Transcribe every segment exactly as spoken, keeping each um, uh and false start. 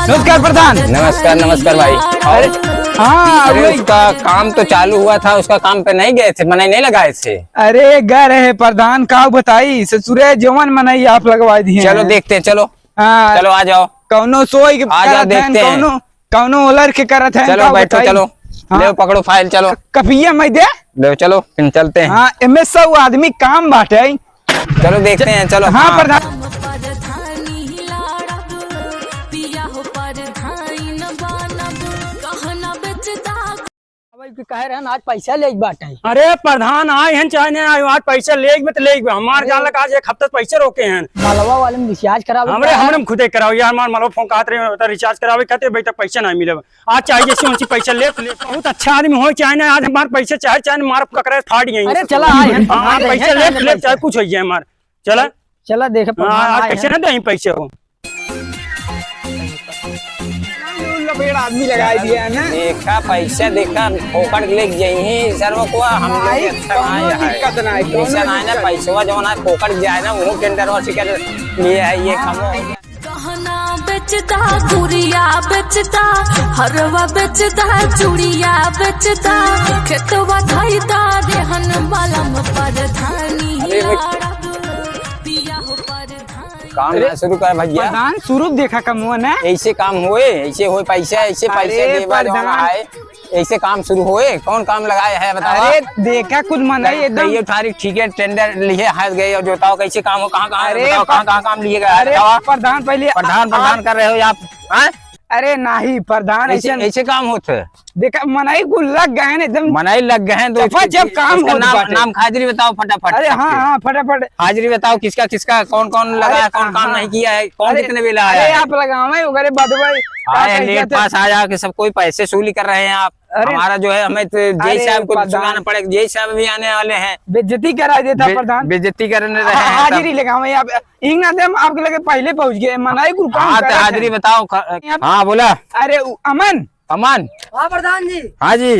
नमस्कार प्रधान। नमस्कार, नमस्कार भाई। अरे, हाँ, अरे, वही। उसका काम तो चालू हुआ था, उसका काम पे नहीं गए थे, मनई नहीं लगाए थे। अरे, गए रहे प्रधान, का बताई, ससुरे जवन मनई आप लगवा दिए चलो हैं। देखते हैं, चलो। हाँ। चलो, आ जाओ। कौनो सोई के आ जाओ, करत हैं, देखते हैं। कौनो कौनो ओलर के करत है, चलो, का बैठो, बताई? चलो। हाँ। लेव, पकड़ो फाइल, चलो। क-, कपिया मैं दे। लेव, चलो, फिर चलते हैं। हाँ, एमे सौ आदमी काम बाटे। चलो, देखते हैं, चलो। हाँ, हाँ। प्रधान। भाई, कि कहे रहन, आज पैसा लेके बाटे। अरे प्रधान, आए हैं चाहे नहीं आए, आज पैसा लेके बा तो लेके बा। हमार अरे। जान लगा, आज एक हफ्ते से पैसे रोके हैं। मलवा वाले में रिचार्ज करावे हमरे, का है? हमरे में खुदे कराओ यार, हमार मलवा फोन कहत रहे, तो रिचार्ज करावे खातिर भाई, तक पैसा नहीं मिले। आज चाहे जैसे उनसे पैसा ले, ले। बहुत अच्छा आदमी हो, चाहे ना, आज हमार पैसा चाहे, चाहे मार पकड़े फाड़ गए। अरे चला, आए हैं, हाँ, आज पैसा ले, ले, चाहे कुछ हो जाए हमार। चला। चला, देखे हाँ, प्रधान आज आए पैसे हैं। ना दे पैसे हो। लपेड़ आदमी लगाई दिया है ना। देखा पैसा, देखा फोकट लेके जाई ही सरवा को, हम लोग भाई, अच्छा ना कौनो है। दिक्कत ना है, कौनो पैसा ना है ना, दिक्कत। पैसवा जौन है फोकट जाए ना, वो टेंडर वासी कर लिए है ये हाँ। कमो। गहना बेचता, गुड़िया बेचता, हरवा बेचता, चूड़िया बेचता, खेतवा धइता, देहन बलम परधानी अरे, लाड़ब, पिया हो परधानी। काम अरे, ना शुरू कर भैया। प्रधान, शुरू देखा कमवा ना। ऐसे काम होए, ऐसे होए पैसा, ऐसे पैसा अरे, देबा जौन प्रधान। है। ऐसे काम शुरू होए? कौन काम लगाए है, बतावा? अरे, देखा, कुछ मनई एकदम कहिए ठारी, ठीक है, टेंडर लिए हाथ गए और जोताओ, कैसे काम हो, कहाँ, कहाँ, अरे, बताओ, कहाँ, कहाँ काम लिए गए, अरे, बतावा? प्रधान, पहले प्रधान, आप प्रधान कर रहे हो आप, हाँ? अरे, नहीं, प्रधान, ऐसे, ऐसे ऐसे काम होत है? देखा, मनई कुल लग गए हैं एकदम। मनई लग गए हैं, तो चपाचप इसका, काम इसका होत नाम, बाटे। नाम हाजिरी बताओ फटाफट अरे, सबके। हाँ, हाँ, फटाफट। हाजिरी बताओ, किसका, किसका, कौन, कौन लगा अरे, है, कौन काम हाँ। नहीं किया है, कौन अरे, कितने बेला आया अरे, है? आप लगावे, ओकरे बाद भाई, का आए हैं, कहिए लेट थे? पास आ जाके सब कोई पैसे वसूली कर रहे हैं आप। अरे, हमारा जो है, हमें तो जेई अरे, साहब को प्रधान। सुनाना पड़ेगा, जेई साहब भी आने वाले हैं। बेइज्जती करा देता बे-, प्रधान। बेइज्जती करने रहे हैं हाँ, सब। हाजिरी लगावे आप, इंग ना दे, हम आपके लगे पहले पहुंच गए, मनाई कुल काम हाँ, तो करत हाजिरी हैं। बताओ, ख-, आप हाँ, बोला। अरे, उ-, अमन। अमन। हाँ, प्रधान जी। हाँ जी।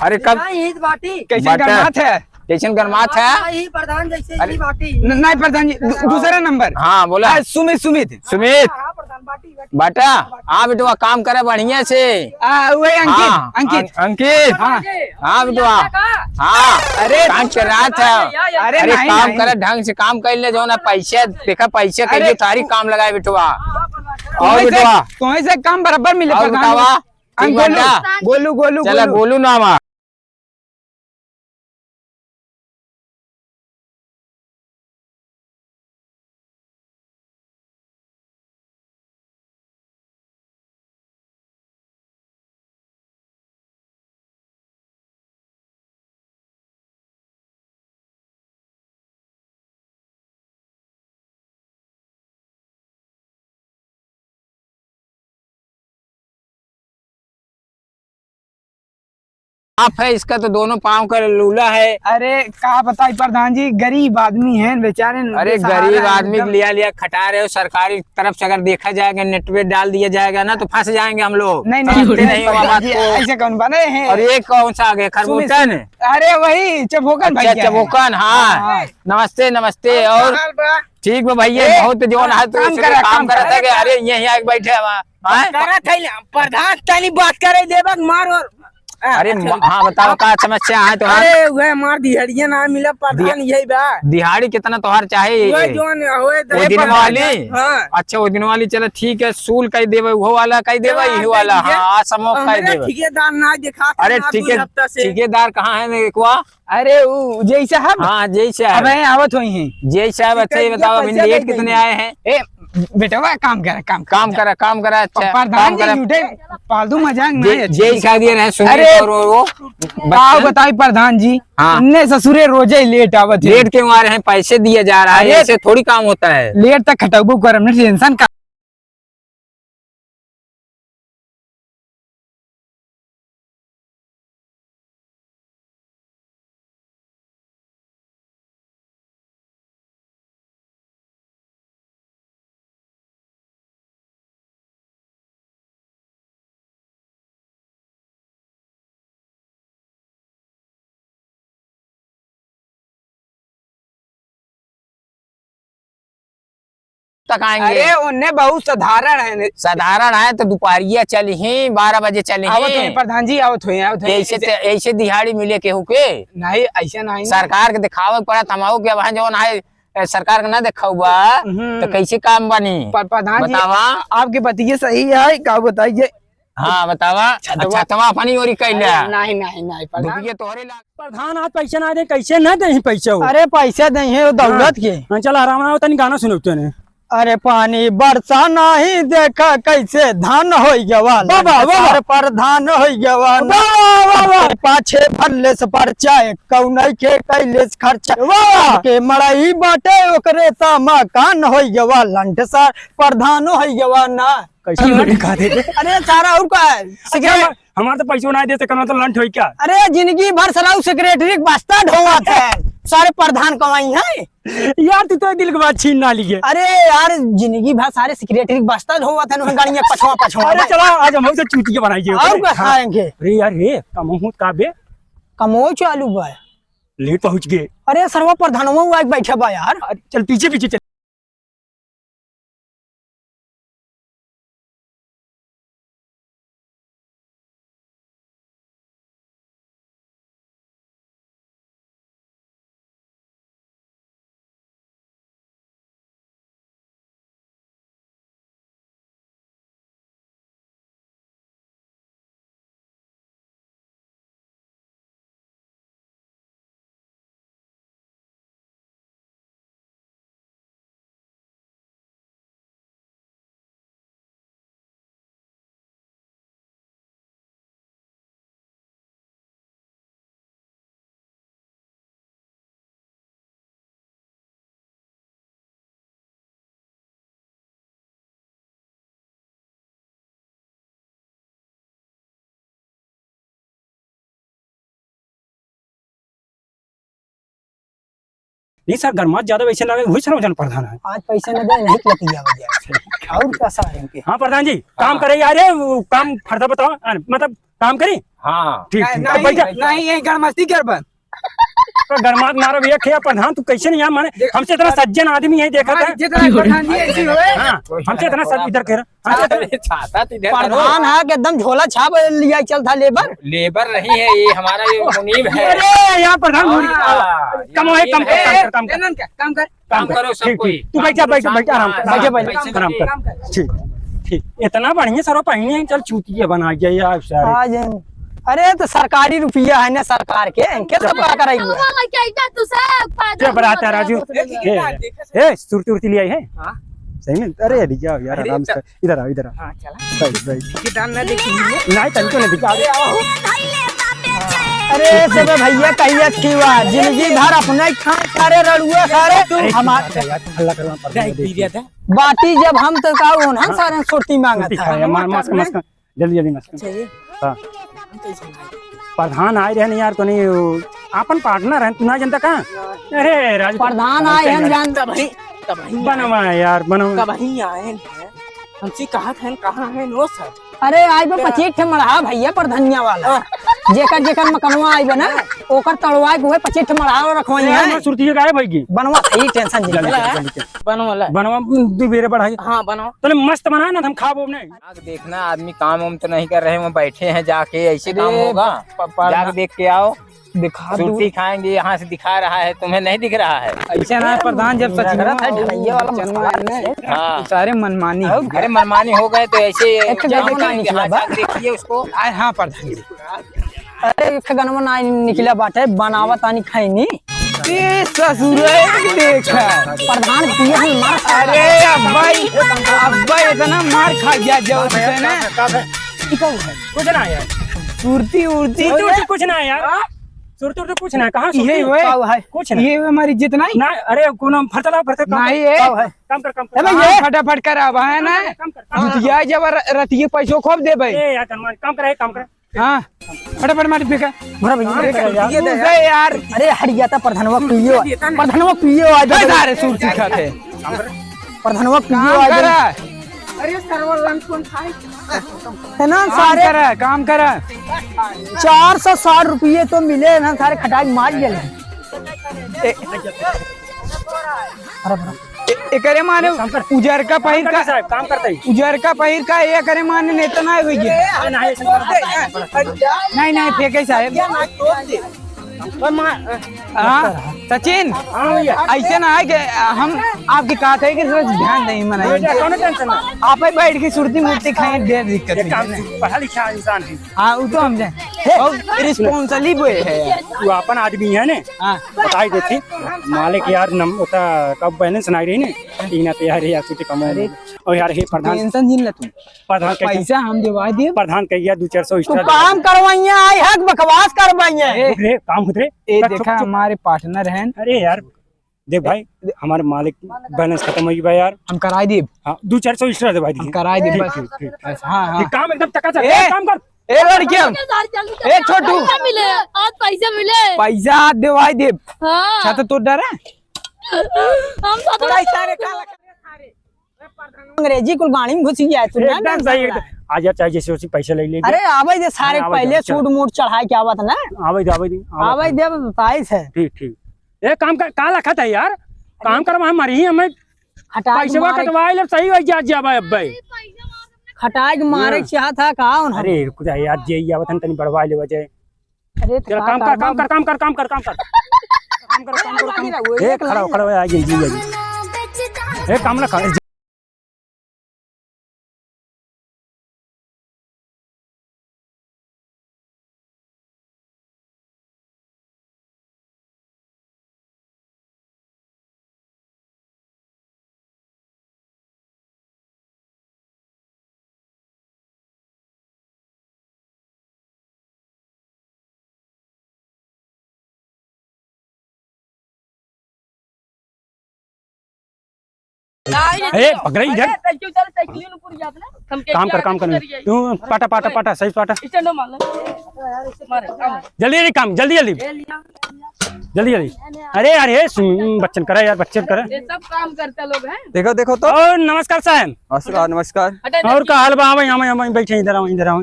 अरे, कब बताई, ईद बाटी। कैसे बाटा। गरमात है? जैसन गरमात है। हाँ, ही प्रधान जैसे अरे, ही बाटी। न-, नहीं प्रधान जी, दू-, दूसरा नंबर। हाँ, बोला। हाँ, सुमित, सुमित। सुमित। हाँ, हाँ, प्रधान, बाटी, बाटी। बाटा, हाँ, बेटवा, काम करे बढ़िया से। आ, वही अंकित, हाँ, अंकित। अं-, अंकित। हाँ। हाँ, बेटवा। हाँ। अरे, काम के रात है। अरे, अरे, नहीं, काम नहीं। करे ढंग से, काम कर ले, जो ना पैसे, देखा पैसे अरे, कहिए तारीख काम लगाए, बेटवा। और तुम्हें से, बेटवा। तुम्हें से काम बराबर मिले, और प्रधान। बतावा। हाँ, ठीक गोलू, बाटा। गोलू, गोलू, चला, गोलू। गोलू नाम आ। आप है, इसका तो दोनों पाँव का लूला है। अरे, का बताई प्रधान जी, गरीब आदमी है बेचारे, अरे, बेसहारा गरीब है आदमी एकदम। लिया, लिया खटा रहे हो। सरकारी तरफ से अगर देखा जाएगा, नेट पे डाल दिया जाएगा ना, तो फंस जाएंगे हम लोग। नहीं, नहीं, समझते नहीं, नहीं हो प्रधान बात जी, को। ऐसे कौन बने हैं? और ये कौन सा आ गया, सुमित, खरगोटन? अरे, वही चबोकन अच्छा, भैया है। चबोकन, हाँ। हाँ। नमस्ते, नमस्ते। और का हाल बा? ठीक बा भैया, ए, बहुत जोन हाँ, हाल तो काम इसलिए करा, काम काम करत करा। है कि अरे यहीं आके बैठे हवा। हाँ? करत है ना, प्रधान तनी बात करे देबक मार और, आ, अरे अच्छा। म-, हाँ, बताओ का समस्या है तोहार? अरे वह मार दिहाड़िया ना मिला प्रधान, दिहा-, यही बा। दिहाड़ी कितना तोहार चाहे? वह जोन होए वो दिन वाली? हाँ। अच्छा, वो दिन वाली, चला ठीक है, सूल कह देवे, वो वाला कह देवे, हाँ, यही वाला, हाँ, हाँ, समोक कह देवे। ठेकेदार ना देखा अरे ना दू ठेके-, हफ्ता से। ठेकेदार कहाँ है मेरे को? अरे, उ, जेई साहब? हाँ, जेई साहब। अबे, आवत होई हैं। जेई साहब, अच्छा, ये बताओ, अभी पैसा लेट दे कितने देंगे। आए हैं? ए, बेटवा, काम करा, काम करा, काम जा। करा, काम करा, अच्छा, प्रधान काम जी करा। झूठे फालतू मजाक ना जे-, है, अच्छा। जेई साहब ये रहे, सुमित अरे, और वो, वो, का बच्चन। बताई प्रधान जी, हाँ। उन्ने ससुरे रोजे ही लेट आवत है। लेट क्यों आ रहे हैं? पैसे दिया जा रहा है, अरे, ऐसे थोड़ी काम होता है। लेट तक खटकबो करम, टेंशन का तक आएंगे। अरे, उन्हें बहुत साधारण है। साधारण है तो दोपहरिया चली ही, बारह बजे चली ही। आवत हुई, प्रधान जी, आवत हुई, आवत हुई। ऐसे ऐसे ते-, ऐसे दिहाड़ी मिले केहू के? नहीं, ऐसे नहीं। सरकार के दिखावे के पड़ा, तमाहू के वहाँ जौन है, ए, सरकार के ना देखाऊ बा, हम्म। तो कैसे काम बनी? पर-, प्रधान जी, बतावा। आपकी बतिये सही है, का बताइए? हाँ, बतावा। छतवा। अच्छा, तवा अपनी ओरी कैला। अरे, नहीं, नहीं, नहीं, प्रधान। दुखिए तोहरे लाग। प्रधान, आज पैसा ना दे, कैसे ना दे पैसा हो? अरे, पैसा दे है, वो दौलत हाँ। के। हाँ, चला, आराम, आराम, तनी गाना सुनौते ने। अरे, पानी बरसा नाही, देखा कैसे धान होई गवा, वाह, वाह, वाह, वाह। लंड सार प्रधान होई गवा ना। वाह, वाह, वाह, वाह। पाछे भरले से परचा, कौन के कैले से खर्चा। वाह। के मड़ई बाटे, ओकरे सा मकान होई गवा, लंड सार प्रधान होई गवा ना। कैसे लंड खा दे? अरे सारा और का है? अच्छा, सिगरेट। हमार, हमार तो पैसो ना दे सकल, तो लंड होई क्या? अरे जिंदगी भर सराऊ सेक्रेटरी के बस्ता ढोवत है, सारे प्रधान कमाई है। यार तू तो दिल के बात छीन ना लिए। अरे यार जिंदगी भर सारे सेक्रेटरी के बस्ता ढोवत है, उन्हें गाड़ियाँ पछवा पछवा अरे भाई। चला आज हम तो चूतिया बनाइए। और का हाँ। खाएंगे? अरे यार हे कमो का बे? कमो चालू बा। लेट पहुँच गए। अरे सरवा प्रधानवा आज बैठा बा यार। अरे चल पीछे पीछे चल। नहीं सर, गरमात ज्यादा वैसे लगे, वही सर वजन प्रधान है। आज पैसे न दे, नहीं लतिया हो जाए। और का सर इनके? हाँ प्रधान जी, काम हाँ। करे यार, ये वो काम फर्दा बताओ, आ, मतलब काम करी? हाँ। ठीक, नहीं, ठीक। अब नहीं, बैठा। नहीं, ये गरमस्ती कर बंद। तो गरमात मारो भैया, क्या प्रधान, तू कैसे नहीं यहाँ माने? देख, हमसे इतना सर, सज्जन आदमी है, देखा हाँ, था? जितना प्रधान जी ऐसे हुए। हाँ, हमसे इतना सर इधर कह रहा। हाँ, अरे, छाता तो इधर करो। प्रधान है कि एकदम झोला छाप लिया चल था लेबर। लेबर नहीं है, ये हमारा ये मुनीब है। अरे, यहाँ प्रधान भूल गया। हाँ, कम हो, ये कम कर, है। कम कर, कम कर। इन्हन का, काम कर। काम काम कर। करो सब ठीक, कोई। ठीक। तू काम बैठा, करो, बैठा, शांत बैठा, आराम रहो। कर, बैठा, शांत बैठा, बैठा, बैठा। काम कर। ठीक। इतना बढ़िया सर पहिने हैं, चल चूतिया बना गया यार सारे। आ जाए। अरे, तो सरकारी रुपया है ना सरकार के, इनके सब का कराई हुआ? बाबा, क्या इतना तू सब पागल क्या बरात है हो गया? राजू? ए, ए, सुरती उरती ले आई है? हाँ। सही में? अरे, अरे, जाओ यार, अरे, आराम से। इधर आओ, इधर आओ। हाँ, चला। बैठ, बैठ। ये दान ना देखी। नहीं, तनको नहीं दिखा। अरे, सबे भैया कहियत की बा, जिंदगी भर अपने ही खाए सारे रड़ुआ सारे। अरे, हमार-, ठीक है यार, हल्ला करवा पर देख, देखिए। पी लिया था। बाटी जब हम तो का होन, हम हाँ। सारे सुरती मांगत सुरती है। खाए, मार, मार, मार, मार। जल्दी, जल्दी मत कर। अच्छा, ये हाँ। प्रधान आए रहे नहीं यार, तो नहीं, वो आपन partner है, तू ना जनता का? अरे, राजू, प्रधान आए हैं, जानता भाई, तब भाई बनवा है यार, बनवा। तब भाई आए हैं। हमसे कहा था, कहाँ है वो सब? अरे, आए बे पच्चीस ठे मड़हा भैया, प्रधनिया वाला। हाँ। जेकर, जेकर मकनवा आए बे ना, हाँ। ओकर तड़वा के हुए पच्चीस ठे मड़हा रखवाई अरे, है। हमार सुरती का है भाई की? बनवा, ये tension जल्दी, जिन। जल्दी, जल्दी। बनवा ला। बनवा, दू बेरे बढ़ाई। हाँ, बनवा। तले मस्त बना ना, हम खाबो नहीं। जाके देखना, आदमी काम वाम तो नहीं कर रहे, वहाँ बैठे हैं, जाके ऐसे काम अरे, होगा? प-, प-, जाके देख के आओ। दिखा दू। सुरती खाएंगे, यहाँ से दिखा रहा है, तुम्हें नहीं दिख रहा है? ऐसे ना प्रधान, जब सच में है, ढलैया वाला मसाला है। हाँ। सारे मनमानी हो गए। अरे मनमानी हो गए तो ऐसे एक जाओ ना, निकला यहाँ बा। जाके देखिए उसको। अरे हाँ प्रधान जी। अरे, एक गनवा ना निकला बाटे, बनावा तानी खैनी। ए ससुर, एक देखा। प्रधान पिए हम मार खा अरे अब्बा, अब्बा इतना मार खा गया जो उससे ना। कुछ ना यार। सुरती उरती सुरती उरती कुछ ना यार। हाँ? सुरती उरती कुछ ना, कहाँ ये सुरती? हुए? का है? कुछ ना। ये हुए हमारी इज्जत नहीं? ना, अरे कोनो फरतला फरतला काम नहीं कर। है। का है? काम कर, काम कर। ए भैया, फटाफट कर अब है ना। काम कर, काम कर। जुतिया जब र-, रतिये पैसो खूब देबे। ए यार, काम कर, काम कर। हाँ, फटाफट मार फेंका। भरा भैया, अरे, अरे, यार। तू से यार। अरे, हट गया था, प्रधानवा पियो। प्रधानवा पियो आज। ए, सारे सुरती खाते। प्रधानवा पियो काम आज। करा। अरे, सरवा लंग कौन खाए? है ना, काम सारे। करा, काम करा। चार सौ साठ रुपये तो मिले ना, सारे खटाई मार गए। ए, अरे, भरा। ए-, एकरे माने काम कर। उजरका पहिर काम करते का, साहब, काम करते ही। उजरका पहिर का, एकरे माने नेता ना होई गे। ए, नहीं, ऐसे नहीं। नहीं, नहीं, फेंके साहब। हाँ, सचिन, हाँ भैया। ऐसे ना है कि हम आपकी कहा थे कि थोड़ा ध्यान दें, मना भैया, कौनो tension ना। आप ही बैठ के सुरती मूर्ति खाएं, ढेर दिक्कत एक नहीं काम है। पढ़ा लिखा इंसान है। हाँ, वो तो हम जाए। हे, और responsible है यार। वो अपन आदमी है ने। हाँ। बताई देती। मालिक यार, नम-, ओता कब balance नहीं रही ने। इना तो यार, यार, छुट्टी कमाओ। अरे, और यार, हे प्रधान। Tension जिन ले तू। प्रधान कैसे? पैसा हम देवाई देब। प्रधान कहिया दो चार सौ तू extra काम देवाई। करवाइया, आई हक बकवास करवाइया। ए। रुक रे, काम होत रे। ए, चुप, देखा, चुप। हमारे partner हैं। अरे यार, देख भाई, हमारे मालिक balance खतम होई बा यार। हम कराई देब। हाँ, दो चार सौ extra देवाई हम दीजिए। कराई देब, ठीक, बस। ठीक, ठीक। बस, हाँ, हाँ। ठीक, काम एकदम चकाचक, ए, काम कर। ए, लड़कियन। जल्दी, जल्दी, ए, छोटू। पैसा मिले, आज पैसा मिले। पैसा आज देवाई देब। हाँ। अच्छा, तो तू डरा? हम तो थोड़ा इशारे का लगा। अंग्रेजी कुल गाड़ी में घुस गया है, तू एकदम ना सही, समझ एकदम। आ जा, चाहे जैसे वैसे पैसा ले ले। अरे, आवे दे सारे, हाँ, आवे दे, पहले चल। सूट मूट चढ़ाए के आवत ना। आवे दे, आवे दे, आवे आवे दे। दे, बताइस है। ठीक, ठीक। ए, काम कर, का लखत है यार? काम कर, वहाँ मरी हमें। खटाई के पैसवा मारे कटवाए ले, सही हो जा, जा भाई, अब भाई। खटाई के मारे हाँ। चाहत है का उन्होंने? अरे, रुक जा यार, जे ही आवत हन, तनी बढ़वा ले वजह। अरे, तो चल, का काम कर, करबा? काम कर, काम कर, काम कर, काम कर। काम कर, काम कर, काम कर। ए, खड़ा हो, खड़ा हो, आ गई, जी, आ गई। ए, काम ना खा, ए, पकड़े इधर। अरे, thank you, sir, thank you, ऊपर जात ना। हम काम कर, काम कर। तू पाटा, पाटा, पाटा, सही पाटा। Stand मार ले। मारे, काम। जल्दी, जल्दी काम, जल्दी, जल्दी। जल्दी, जल्दी। अरे यार, हे सुन, बच्चन करा यार, बच्चन करा। ये सब काम करता लोग हैं। देखो, देखो तो। और नमस्कार साहब। नमस्कार, नमस्कार। हटा, और का हाल बा? आवे, आवे, आवे, बैठे इधर आओ, इधर आओ।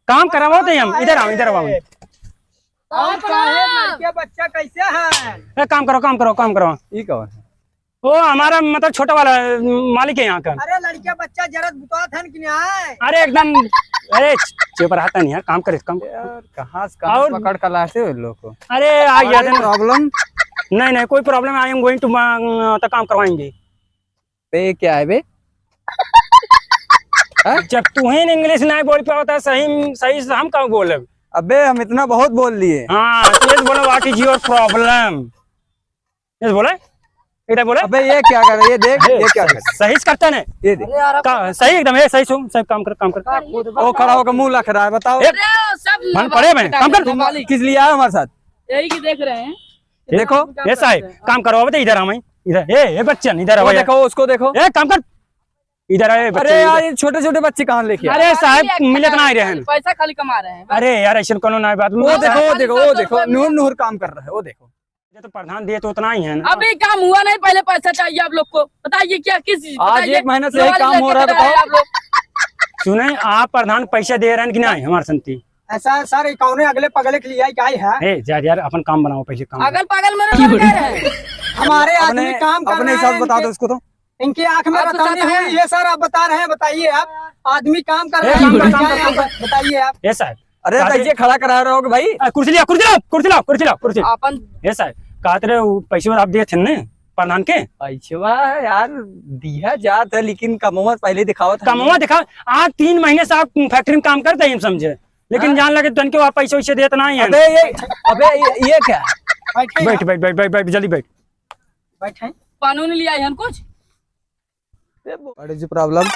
काम करावत ही हम, इधर आओ, इधर आओ। और का है, लड़के बच्चा कैसे है? ए, काम करो, काम करो, काम करो। ई कौन है? वो हमारा मतलब छोटा वाला, अ, मालिक है यहाँ का। अरे लड़के बच्चा जरत बुतात हन कि नहीं आए? अरे एकदम, अरे चुप रहता नहीं यार, काम करे, काम। यार, कहाँ से कहाँ और पकड़ कर लाते हो लोग को? अरे आ गया था ना। Problem? नहीं, नहीं, कोई problem, I am going to, अ, तो काम करवाएंगे। बे, क्या है बे? हाँ? जब तू ही English नहीं बोल पावत है, सही, सही से हम का बोलब? अबे, हम इतना बहुत बोल लिए। हाँ, तो ये बोलो, what is your problem? ये बोले? इधर बोले? अबे, ये क्या कर रहे? ये देख, अरे, ये क्या कर रहे? सही से करते नहीं। ये देख। का-, सही एकदम, ए, सही सो, सही काम कर, काम कर। वो खड़ा होकर मुंह लख रहा है, बताओ। ए, अरे, सब मन पड़े में, काम कर। तुम किस लिए आए हो हमारे साथ? यही की देख रहे हैं। देखो, ये साहब, काम करवाओ, बता, इधर आओ, मैं, इधर, ए, ए, बच्चन, इधर आओ, वो यार। देखो, उसको देखो। ए, काम कर, इधर आओ, ए, बच्चन, अरे यार, इधर। ये छोटे-छोटे बच्चे कहाँ लेके आए? अरे साहब, मिलत ना आ रहे हैं। पैसा खाली कमा रहे हैं, बस। अरे यार, ऐसे कोनो ना बात। वो देखो, वो देखो, वो देखो, नूर, नूर काम कर रहा है, वो देखो। ये तो प्रधान दिए तो उतना ही है ना। अभी काम हुआ नहीं, पहले पैसा चाहिए आप लोग को। बताइए क्या, किस चीज? आज बताइए। एक महीने से यही काम हो रहा है, बताओ। आप लोग। सुने, आप प्रधान पैसा दे रहे हैं कि नहीं हमारे संती? ऐसा सर, ये कौने अगले पगले के लिए आई, क्या है? ए, जा यार, अपन काम बनाओ, पहले काम। अगल बगल में लोग कह रहे हैं। हमारे आदमी अपने, काम कर अपने रहे हिसाब हैं, से बता दो इनके, इसको तो। इनकी आँख में आप तो बताने सच हैं, है। ये सर, आप बता रहे हैं, बताइए आप। आदमी काम कर ए, रहे हैं, काम कर, काम कर, काम कर। बताइए आप। ए सर, अरे, कहते तो ये खड़ा करा रहे हो कि भाई? आ, कुर्सी लिया, कुर्सी लाओ, कुर्सी लाओ, कुर्सी लाओ, कुर्सी। अपन ए सर, कहते रहे, वो पैसे आप दिए थे ना प्रधान के? पैसवा यार, दिया जात है, लेकिन कमवा पहले दिखावत है। कमवा दिखा। आज तीन महीने से आप factory में काम करते हैं, हम समझे। लेकिन हाँ। जान लगे तन के आप पैसे वैसे देत ना ही हैं। अबे ये, अबे ये, ये क्या? बैठ, बैठ, बैठ, बैठ, बैठ, जल्दी बैठ। बैठ। कानून लिया है कुछ? What is the problem?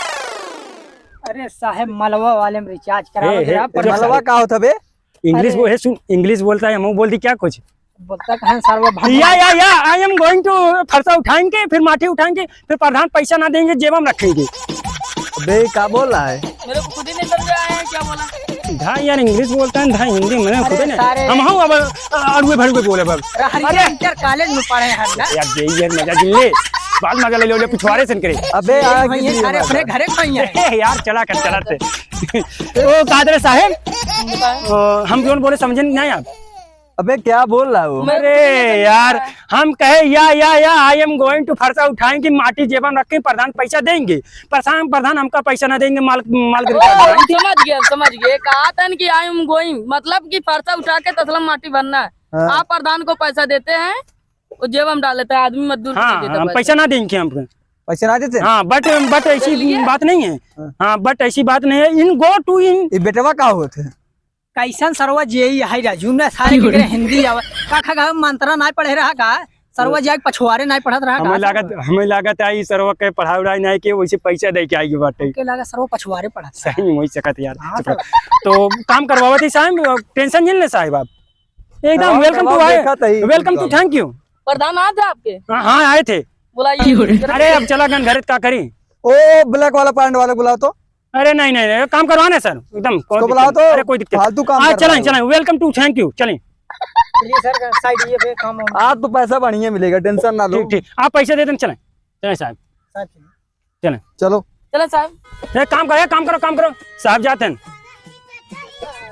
अरे साहब, मलवा वाले में recharge कराओ ए, जरा, ए, पर रुक मलवा साले। का होता बे? English अरे। वो है, सुन, English बोलता है, हम बोल दी क्या कुछ? बोलता कहाँ साला भगवान? या, या, या, I am going to फरसा उठाएंगे, फिर माटी उठाएंगे, फिर प्रधान पैसा ना देंगे, जेब में रखेंगे। अबे, क्या बोल रहा है? मेरे को खुद ही नहीं समझ आया है क्या बोला। धा यार English बोलता है, धा हिंदी में अरे खुद ही नहीं। सारे हम हूँ अब, अ, अड़ुए भड़ुए बोले अब। अरे, हरियर अरे। इंटर कॉलेज में पढ़े हैं ना। यार, जे ई है मजा जिन ले, बाल मजा ले लो, ले पिछवाड़े से करे। अबे, ये आ, भाई, ये किस लिए सारे मजा? अपने घरे खाई हैं। ए, यार, चला कर, चला थे। ओ, कादर साहेब, अ, हम जोन बोले समझे नहीं आप? अबे क्या बोल रहा है वो? मैं अरे कुछ नहीं समझ यार, रहा है। हम कहे, "या, या, या, I am going to फरसा उठाएंगे, माटी जेबा में रखें, प्रधान पैसा देंगे।" प्रधान, प्रधान हमका पैसा ना देंगे, माल, माल गिरवी ओ, करवाएंगे। समझ गए, समझ गए। कहा था न कि I am going, मतलब कि फरसा उठा के तसला में माटी भरना है। हाँ। आप प्रधान को पैसा देते हैं, वो जेब में डाल लेता है, आदमी मजदूर को हाँ, नहीं देता हम पैसा। पैसा ना देंगे हमको। पैसा ना देते? हाँ, but, but ऐसी चलिए। बात नहीं है। हाँ। हाँ, but ऐसी बात नहीं है। In go to in। ये बेटवा का होत है? कैसन सरवा जेई है राजू, ना सारे के हिंदी आवे। का खा गा मंत्रा नाहीं पढ़े रहा का? सरवा जेई पछुआरे नाहीं पढ़त रहा का? हमें लागत, हमें लागत है, ई सरवा के पढ़ाई उढ़ाई नाहीं के, वैसे पैसा दे के आई बाटे। के लगा सरवा पछुआरे पढ़त रहा। सही में वही सकत यार। हाँ, चुप रह। तो काम करवावत ही साहब, tension नहीं ले साहब आप। एकदम करवाओ, welcome to करवाओ, आए, देखा तही welcome to एकदम। Thank you। प्रधान आए थे आपके? हाँ, हाँ, आए थे। बुलाइए। अरे, अब चला गन घरे का करी? ओ, black वाला pant वाले बुलाओ तो। अरे, नहीं, नहीं, नहीं, काम करवाना है सर, एकदम, कौन उसको दिक्कत बुलाओ नहीं। तो, अरे, कोई दिक्कत फालतू काम हाँ, कर रहा चलें, है वो। चलें, welcome to, thank you, चलें। चलिए सर, side ये पे काम हो। आज तो पैसा बढ़िया मिलेगा, tension ना लो। ठीक, ठीक, आप पैसे दे दें, चलें, चलें साहब। साहब, चलिए। चलें। चलो। चलो साहब। ए, काम करो, काम करो, काम करो। साहब जाते हैं।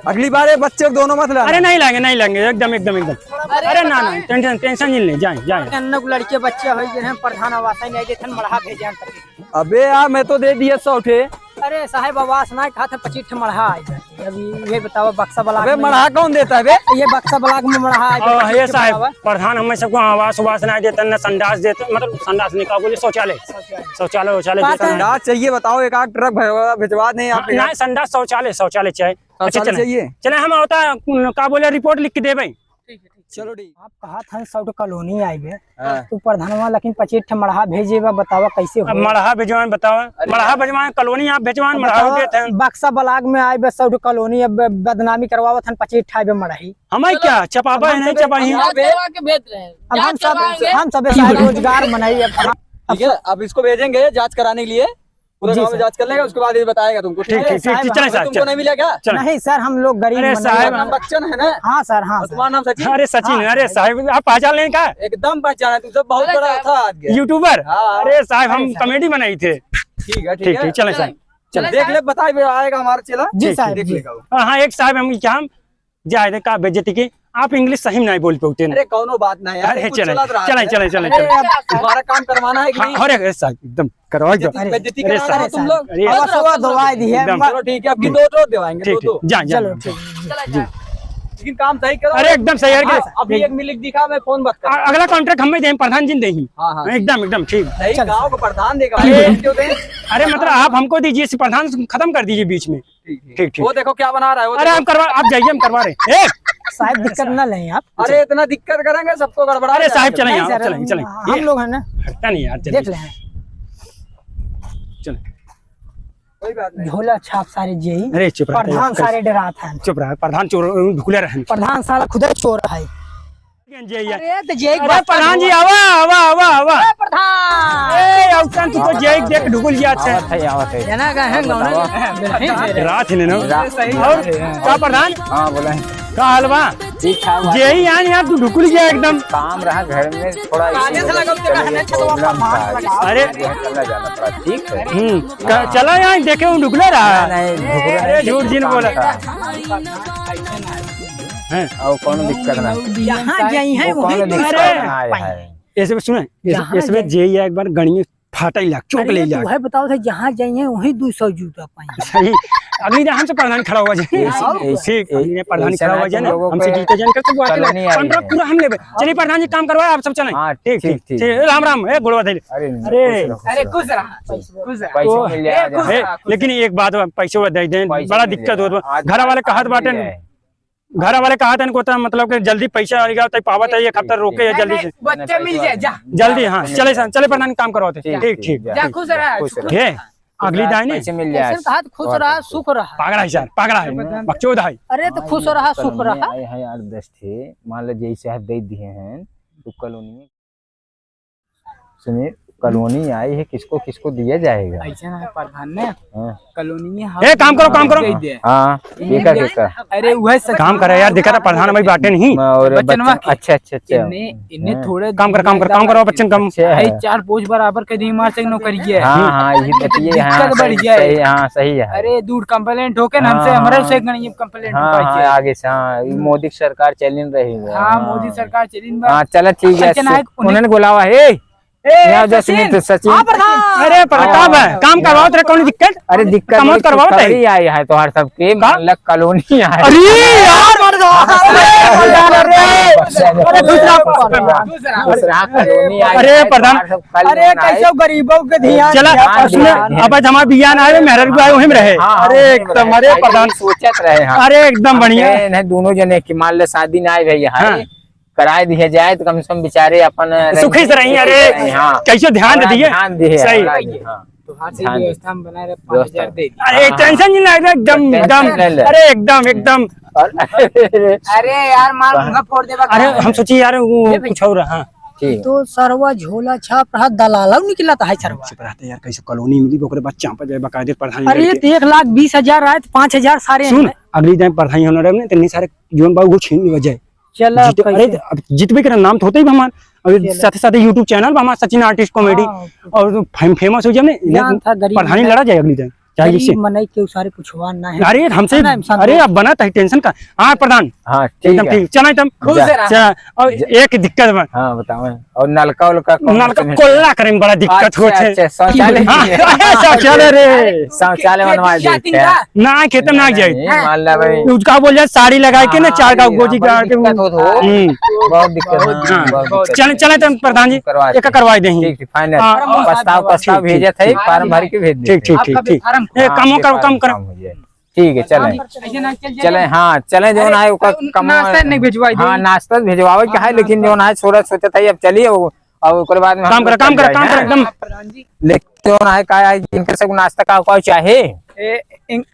अगली बार ये बच्चे को दोनों मत लाना। अरे नहीं लाएंगे, नहीं लाएंगे, एकदम, एकदम, एकदम। अरे अरे ना, ना, tension, tension नहीं ले, जाए, जाए। अन्ना को लड़के बच्चे हो गए हैं, प्रधान आवास नहीं देते, मड़हा भेजे हैं। अबे यार, मैं तो दे दिया सौ ठे। अरे साहब, आवास ना खाते, पच्चीस ठे मड़हा आए जाते। अभी ये बताओ, बक्सा बलाक अबे, में मड़हा कौन देता है बे? ये बक्सा बलाक में मड़हा आए ओ, जाते, ये पच्चीस ठे साहब, मड़हा। प्रधान हमें सबको आवास उवास ना देते, ना संडास देते, मतलब संडास नहीं, का बोले, शौचालय। शौचालय, शौचालय का देते हैं। संडास चाहिए, बताओ, एक आध ट्रक भरवा, भिजवा दें आप। हाँ, नहीं, संडास, शौचालय, शौचालय चाहिए। अच्छा, शौचालय चलें। चाहिए? चलें, हम होता, का बोले, रिपोर्ट लिख के देबे। ठीक है, ठीक है। चलो, ठीक। आप कहा था साउथ कॉलोनी आइबे, हाँ। तो प्रधानवा लेकिन पच्चीस ठे मड़हा भेजे बा, बतावा कैसे अब हो? मड़हा भेजवान, बतावा। अरे मड़हा यार। भेजवान, कॉलोनी आप भेजवान, मड़हा बतावा, देते हैं। बक्सा बलाक में आइबे, साउथ कॉलोनी, अब बदनामी करवावत हन, पच्चीस ठे आइबे मड़ही। हमें चलो। क्या, चपाबा है, हम नहीं सबे, चपाही? हम जांच सबे, करवा के भेज रहे हैं। अब हम जांच सब, करवाएंगे। हम सबे सारे रोजगार मनाई, अब हम, अब ठीक है, सब अब इसको भेजेंगे जांच कराने के लिए। पूरा जी गांव में सर। जांच कर लेगा, उसके बाद ये बताएगा तुमको, ठीक ठीक, है? ठीक, ठीक, साहब, ठीक, चलें हम साहब, तुमको चलें। नहीं मिला क्या? चलें। नहीं सर, हम लोग गरीब अरे मनुष्य साहब। हैं। नाम बच्चन है ना? हाँ सर, हाँ और सर। तुम्हारा नाम सचिन? अरे सचिन, हाँ, अरे सर। साहब, आप पहचान लें का? एकदम पहचान है, तू सब बहुत अरे बड़ा साहब। था आज के। YouTuber? हाँ। अरे साहब, हम अरे साहब। Comedy बनाई थे। ठीक है, ठीक ठीक, है। ठीक, चलें साहब, चलें। चलें देख साहब। ले, बताए भी आएगा हमारा चेला। जी ठीक, साहब, देख जी। लेगा वो। हाँ, हाँ, एक साहब हम क्या हम जाए दे का बेइज्जती के, आप English सही में नहीं बोल पाते हैं। अरे, कौनो बात नहीं यार, अरे, कुछ चलें, चलत रहा चलें, है। चलें, चलें, अरे, चलें। तुम्हारा काम करवाना है कि हाँ, नहीं? अरे, ऐसा एकदम करवाओ, एकदम। बेइज्जती, बेइज्जती अरे, करवाना है साहब, तुम लोग? अरे, और साहब, सब दवाई दी है। एकदम। चलो, ठीक है, अभी दो, दो दवाएंगे, ठीक, दो, ठीक, दो। जा, जा, चलो, जा। ठीक। जी। लेकिन काम सही करो। अरे, एकदम सही है। हाँ, अभी एक मिनट दिखा, मैं फोन मत कर। अ-, अगला contract हमें दें, प्रधान जी ने दें। हाँ, हाँ। एकदम, एकदम, ठीक। नहीं, चल। गाँव का प्रधान देगा, अरे, क्यों दें? अरे, मतलब, आप हमको दीजिए, इस प्रधान खत्म कर दीजिए बीच में। ठीक, ठीक। ठीक, ठीक। वो देखो क्या बना रहा है, वो अरे, देखो। हम करवा, आप जाइए, हम करवा रहे हैं। ए! साहब, दिक्कत ना लें आप। अरे, इतना दिक्कत करेंगे, सबको गड़बड़ा जाएगा। अरे, साहब, चलें, नहीं, आप सर, चलें, हम, चलें। हम लोग हैं ना। हटता नहीं यार, चलिए। देख लें। चलें। कोई बात नहीं। झोला छाप सारे जेई। अरे, चुप रह, प्रधान चुप रह। सारे डरात हैं। चुप रह, प्रधान चोर, ढुकले रहन। प्रधान साला खुदे चोर है। जेई है। अरे, तो जेई अरे, प्रधान जी, आवा, आवा, आवा, आवा। ए, प्रधान। ए, अउसन तू तो जेई देख ढुकुल गया है। आवत है, आवत है। जना का है, बताओ। रात ही ने ना। रा-, और का प्रधान? हाँ, बोले। का हाल बा? ठीक ठाक बा। जेई यार, यार तू ढुकुल गया एकदम। काम रहा घर में, थोड़ा काले से लगा, चलिए, problem था, इसलिए अरे। घर चला जाना पड़ा, ठीक है। हम्म, का-, हाँ। चला यहाँ देखे, वो ढुकले रहा। नहीं, नहीं, ढुकले अरे, नहीं, झूठ जिन काम बोला। था। हैं? और कौनो दिक्कत ना। जहाँ जाई हैं, वो वहीं कौनो दिक्कत ना आए है। ऐसे में सुने, ऐसे, जहाँ ऐसे में जाई। जेई एक बार गणिये फाटे लाग, चोक अरे, ले तो लाग। वह बताओ थे, जहाँ जाई हैं, वहीं दो सौ जूता पाई। सही। अगली दिन हमसे प्रधान खड़ा हुआ जाए। ऐसे, ऐसे, ठीक, अगली दिन प्रधान ऐसा खड़ा ना हुआ जाए तुम ना, लोगों हमसे पे जीते जान के सब आके कॉलोनी आई contract है। पूरा हम लेबे। चलिए प्रधान जी, काम करवाए, आप सब चलें। हाँ, ठीक, ठीक, ठीक, ठीक। ठीक, राम राम, ए, गोड़वा धइले। अरे, अरे, खुश रहो, अरे, खुश रहो। खुश रहा, खुश रहा। पैसे तो, मिल जाए, ए, खुश ए, रहा, खुश लेकिन रहा। एक बात, पैसे वो दे दें, पैसे बड़ा मिल दिक्कत जाए। होत बा। आज, घर वाले आज कहत मिल बाटे, जाए। घर वाले कहत हैं, को तो मतलब कि जल्दी पैसा आएगा, तो पावत है, एक हफ्ता रोके है, नहीं, जल्दी नहीं, से। बच्चे मिल जाए, जा। जल्दी, हाँ, चले सन, चले प्रधान काम करवाते। ठीक, ठीक, ठीक, ठीक। जा, खुश रहा, खुश रहा। ये, अगली दाई ने? पैसे मिल जाए। कैसे कहा, खुश रहा, सुख रहा। पागल है सर, पागल है, बकचोद है। अरे, तो खुश रहा, सुख रहा। आए हैं आठ दस ठे, मान लो, जेई साहब दे दिए हैं, तो कॉलोनी में सुनिए, कॉलोनी आई है, किसको किसको दिया जाएगा? ऐसा ना है प्रधान ने, हाँ। कॉलोनी में ए, काम करो, काम करो। दे दे। हाँ, ये क्या, क्या? अरे, वह सच काम करे यार, देखा था प्रधान भाई बाटे नहीं। और बच्चन बच्चन, वाके। अच्छा, अच्छा, अच्छा। इन्हें, इन्हें हाँ। थोड़े काम कर, काम कर, काम करो, बच्चन, काम। अच्छा है। भाई, चार पोस्ट बराबर कर दी, मार से नौकरी है। हाँ, हाँ, ये बतिए, हाँ, दिक्कत बढ़ सही, गया है। सही, हाँ, सही है। अरे, दूर complaint होके ना हमसे, हाँ, हमारे हाँ। से गणित complaint हाँ, होकर हाँ, के। आगे से, हाँ, ये हम्म। मोदी की सरकार चलिन रही है। हाँ, हाँ। मोदी सरकार चलिन बा। हाँ, चला, ठीक है, अच्छा, ना, उन्हें उन्होंने बुलावा, ए, ए, यहाँ जो सचिन। सचिन, तो सचिन। हाँ, प्रधान। अरे, प्रधान, हाँ। काम करवाओ, तेरा कौन दिक्कत? अरे, दिक्कत कमौत नहीं, करवाओ, खुशखबरी बताइए। आई है तोहार सबके, का? मतलब कॉलोनी आई है। अरे यार, प्रधान, अरे, प्रधान, अरे। अरे, खुश रहो, खुश रहो। खुश रहो, कॉलोनी आई अरे, है, प्रधान। तोहार सब कॉलोनी अरे, आई। कैसे गरीबों के ध्यान चला, दिया, सुने, ध्यान। अब आज हमारे बियान आए, मेहरर को आए, वहीं में रहे। हाँ, अरे, वहीं में एकदम, रहे। अरे, प्रधान। सोचत रहे हम। अरे, एकदम हम बढ़िया। कहे, नहीं, दोनों जने की मान ले शादी ना आए भैया, हाँ। कराए दिया जाए तो कम से कम बेचारे अपन सुखी से रही, अरे, हाँ। कैसे ध्यान दे थोड़ा दिए? ध्यान दिए, सही। थोड़ा ध्यान। तो हर चीज ध्यान दे। व्यवस्था हम बनाए रहे, व्यवस्था। पाँच हजार दे दिए। अरे, हाँ। टेंशन नहीं ले रहे, एकदम, टेंशन एकदम। नहीं ले। अरे, एकदम, एकदम। और अरे यार, मार मुंह फोड़ देबा अरे, का? हम सोची यार, वो ये भाई। कुछ और, हाँ। ठीक। तो सरवा झोला छाप रहा, दलालव निकला था, है सरवा। चुप रहते यार, कैसे कॉलोनी मिली, ओकरे बाद चांपा जाए, बाकायदे प्रधान अरे, लड़के। तो एक लाख बीस हजार आए, तो पाँच हजार सारे सुन, हैं। अगली टाइम प्रधान होने रहे, तो नहीं सारे जीवन बाबू को छीन लिया जाए। चला, जीते, अरे, कैसे? अब जीतबे के नाम तो होते ही बा हमार। अभी चला। साथे साथे YouTube channel बा हमार, सचिन Artist Comedy। हाँ, और फेम-, famous हो जाए, जान था गरीब प्रधानी में। लड़ा जाए अगली दिन, चाहे गरीब जिससे। मनई के सारे कुछ हुआ ना है। अरे, हमसे, है ना, इंसान अरे, दोस्त। अब बना था, tension का। हाँ, प्रधान। हाँ, ठीक एकदम है। ठीक। चला, एकदम। खुश जा। रहा। चला, और जा। एक दिक्कत बा। हाँ, बताओ। और नलका उलका कौन नलका से कोल्ला करे में बड़ा दिक्कत अच्छा, होत है। अच्छा, शौचालय हाँ, की है। शौचालय रे। शौचालय बनवा देते हैं। ना, खेत में ना नहीं, जाए। नहीं, मान ला भाई। उसका बोल जाए, साड़ी लगा के ना, हाँ, चार का ये गोजी बड़ी का के। दिक्कत होत हो। हम्म। बहुत दिक्कत, हाँ, हाँ। बहुत दिक्कत। चले, चले तो प्रधान जी, करवा एक देते। करवा दे। ठीक, ठीक, final। हाँ, प्रस्ताव, प्रस्ताव ठीक, ठीक, भेजत है, ठीक। फार्म भर के भेज देते। ठीक, ठीक, ठीक, ठीक। ए, हाँ, कमो ये करो, फार्म कम करो। काम हो जाए। ठीक है, चले। ऐसे ना चल जाए। चले, हाँ, चले, जो अरे, ना है, ओकर उन-, कमो नाश्ता नहीं भिजवाई हाँ, दे। नाश्ता भिजवावे के है, हाँ, लेकिन नाश्ता। जो ना है, छोरा सोचत है, अब चलिए, वो अब ओकरे बाद में हम काम कर, लोग काम चल कर, जाए, काम कर, हैं? एकदम। प्रधान जी। लेकिन जो ना है, का है, इनके सब नाश्ता का, का चाहे? ए, इन-,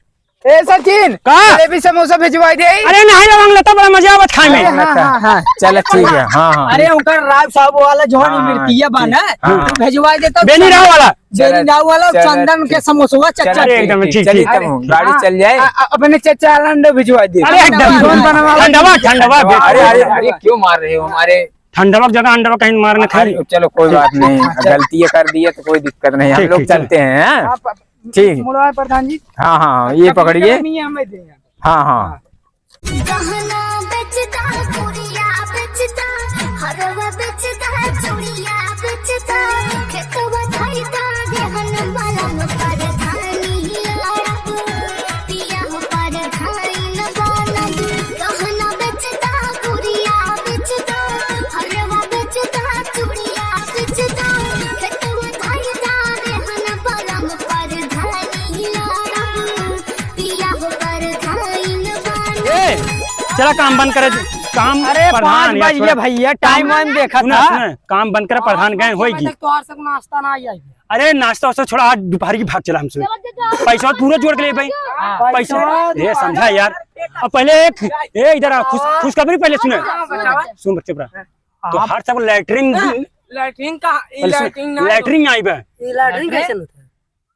ए, सचिन, का? जलेबी समोसा भिजवाई दे। अरे, नहीं, लवंग लेता, बड़ा मजा आवत खाए में। अरे, हाँ, हाँ, हाँ। चलो, ठीक है, हाँ, हाँ। अरे, ओकर राव साहब वाला जो है, हाँ, मिर्चिया बा ना, हाँ। भिजवाई देता। बेनी राव वाला। चला, बेनी राव वाला, चला, चंदन के ठीक। समोसवा चचा चला, के। एकदम ठीक, ठीक, चलिए, ठीक। तब हम गाड़ी हाँ, चल जाए। आ, आ, अपने चचा लंडो भिजवा दे। अरे, एकदम। कौन बनवा ठंडवा, ठंडवा, अरे, अरे, अरे, क्यों मार रहे हो हमारे? ठंडवा की जगह अंडवा कहीं मारना खाई। अरे, चलो, कोई बात नहीं, चलो। गलती ये कर दी है तो कोई दिक्कत नहीं, हम ठीक, लोग ठीक, चलते चलो। हैं, हाँ? आप, आप ठीक। मुड़वा प्रधान जी। हाँ, हाँ, ये अपने पकड़िए। कलमिया हमें दे। हाँ, हाँ। हाँ। गहना बेचता, पुड़िया बेचता, हरवा बेचता, चूड़िया बेचता, खेतवा धइता, देहन बलम परधानी लड़ब, पिया हो परधाइन बनब। गहना बेचता, पुड़िया बेचता, हरवा बेचता, चूड़िया बेचता, खेतवा धइता, देहन बलम परधानी लड़ब। ए, चला काम बंद करे, काम अरे, प्रधान पाँच यार, बज गया थोड़ा भैया, टाइम वाइम देखा सुना, था। सुना, काम बंद करे, प्रधान गए होई की। तोहार सब नाश्ता ना आई, आई। अरे, नाश्ता वास्ता छोड़ा, आज दोपहर की भाग चला हमसे। पैसा पूरा जोड़ के ले भाई। हाँ। पैसा, पैसा। ये समझा यार। अब पहले एक, ए, इधर आ, खुश-, खुशखबरी पहले सुना। हाँ, बतावा। सुन, चुप रहा। तो हाँ। हर सब लैट्रिन, लैट्रिन का, ई पहले सुन, लैट्रिन ना लैट्रिन आई बा। ई लैट्रिन कैसे होता है?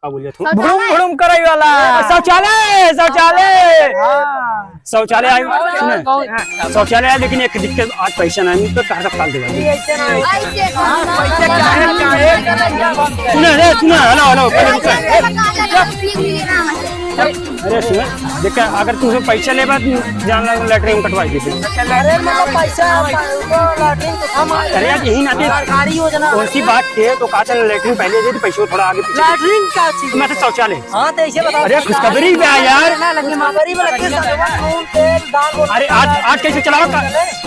का बोलिया तू? भुड़ुम भुड़ुम करई वाला। शौचालय, शौचालय। हाँ। शौचालय आयो, सुने। शौचालय आयो, लेकिन एक दिक्कत, आज पैसा नहीं, तो कहाँ का फाल देगा? सुने रे, सुने, हेलो, हेलो, पहले रुक। अरे सुने, देख, अगर तू पैसा लेबा, जान ला, लैट्रिन कटवाई देते। अरे, मतलब, पैसा, वो लैट्रिन तो हम अरे यार, यही नाते सरकारी योजना। कौन सी बात के तो कहा था, लैट्रिन पहले दे, तो पैसे थोड़ा आगे पीछे। लैट्रिन क्या चीज? मैं तो शौचालय। हाँ, तो ऐसे बताओ, अरे, शौचालय खुशखबरी बा यार। ना, लेकिन खुशखबरी में लगे, साबुन, नून, तेल, दाल, वो अरे, आज, आज कैसे चलावा का?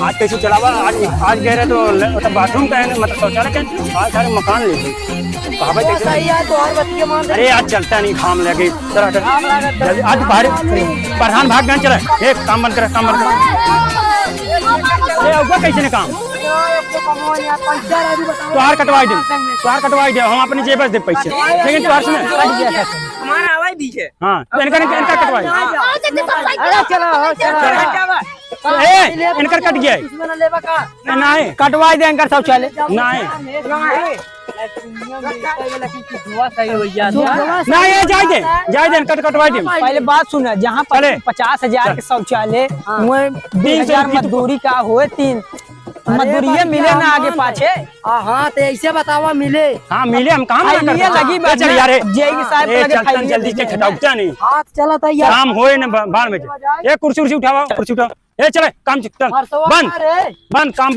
आज कैसे चलावा? आज, आज गए रहे तो ल-, मतलब, बाथरूम का है ना, मतलब, शौचालय का है, आज सारे मकान ले गए। तो कहा भाई, वो कैसे? सही है, तो और बतिया मान अरे, आज चलता नहीं, घाम लगे। चला, चला। जल्दी, आज बाहर प्रधान भाग गए, चला। ए, काम बंद कर, काम बंद कर। ए, हुआ कैसे ने काम? तोहार कटवाई दे, तोहार कटवाई दे, हम अपने जेब से दे पैसे। लेकिन तोहार सुने। हमारा आवाज दीजिए। हाँ, तो इनका, इनका, इनका कटवाई। अरे, चला, हो, चला। ए, इनकर कट गया है। दुश्मन लेबा का? नहीं। कटवाई दे इनकर शौचालय। नहीं। नहीं। नहीं, ये जाए दे, जाए दे, इनकर कटवाई दे। पहले बात सुना, जहाँ पर चले। पचास हजार चल। के शौचालय, हाँ। वह तीन सौ बीस हजार की तो मजदूरी का होए, तीन अरे मजदूरिये बाबा, मिले ना आगे पाछे। हाँ, हाँ, तो ऐसे बतावा मिले। हाँ, मिले, हम काम ना करते। लगी ए, चल यार, ए। जेई साहब ए, लगे चल, चल, जल्दी से खटाऊ, क्या नहीं? हाँ, चला था यार। काम होए ना, बा-, बाढ़ में। ए, कुर्सी उर्सी उठावा, कुर्सी उठावा। ए, चले, काम चल। बंद, बंद, काम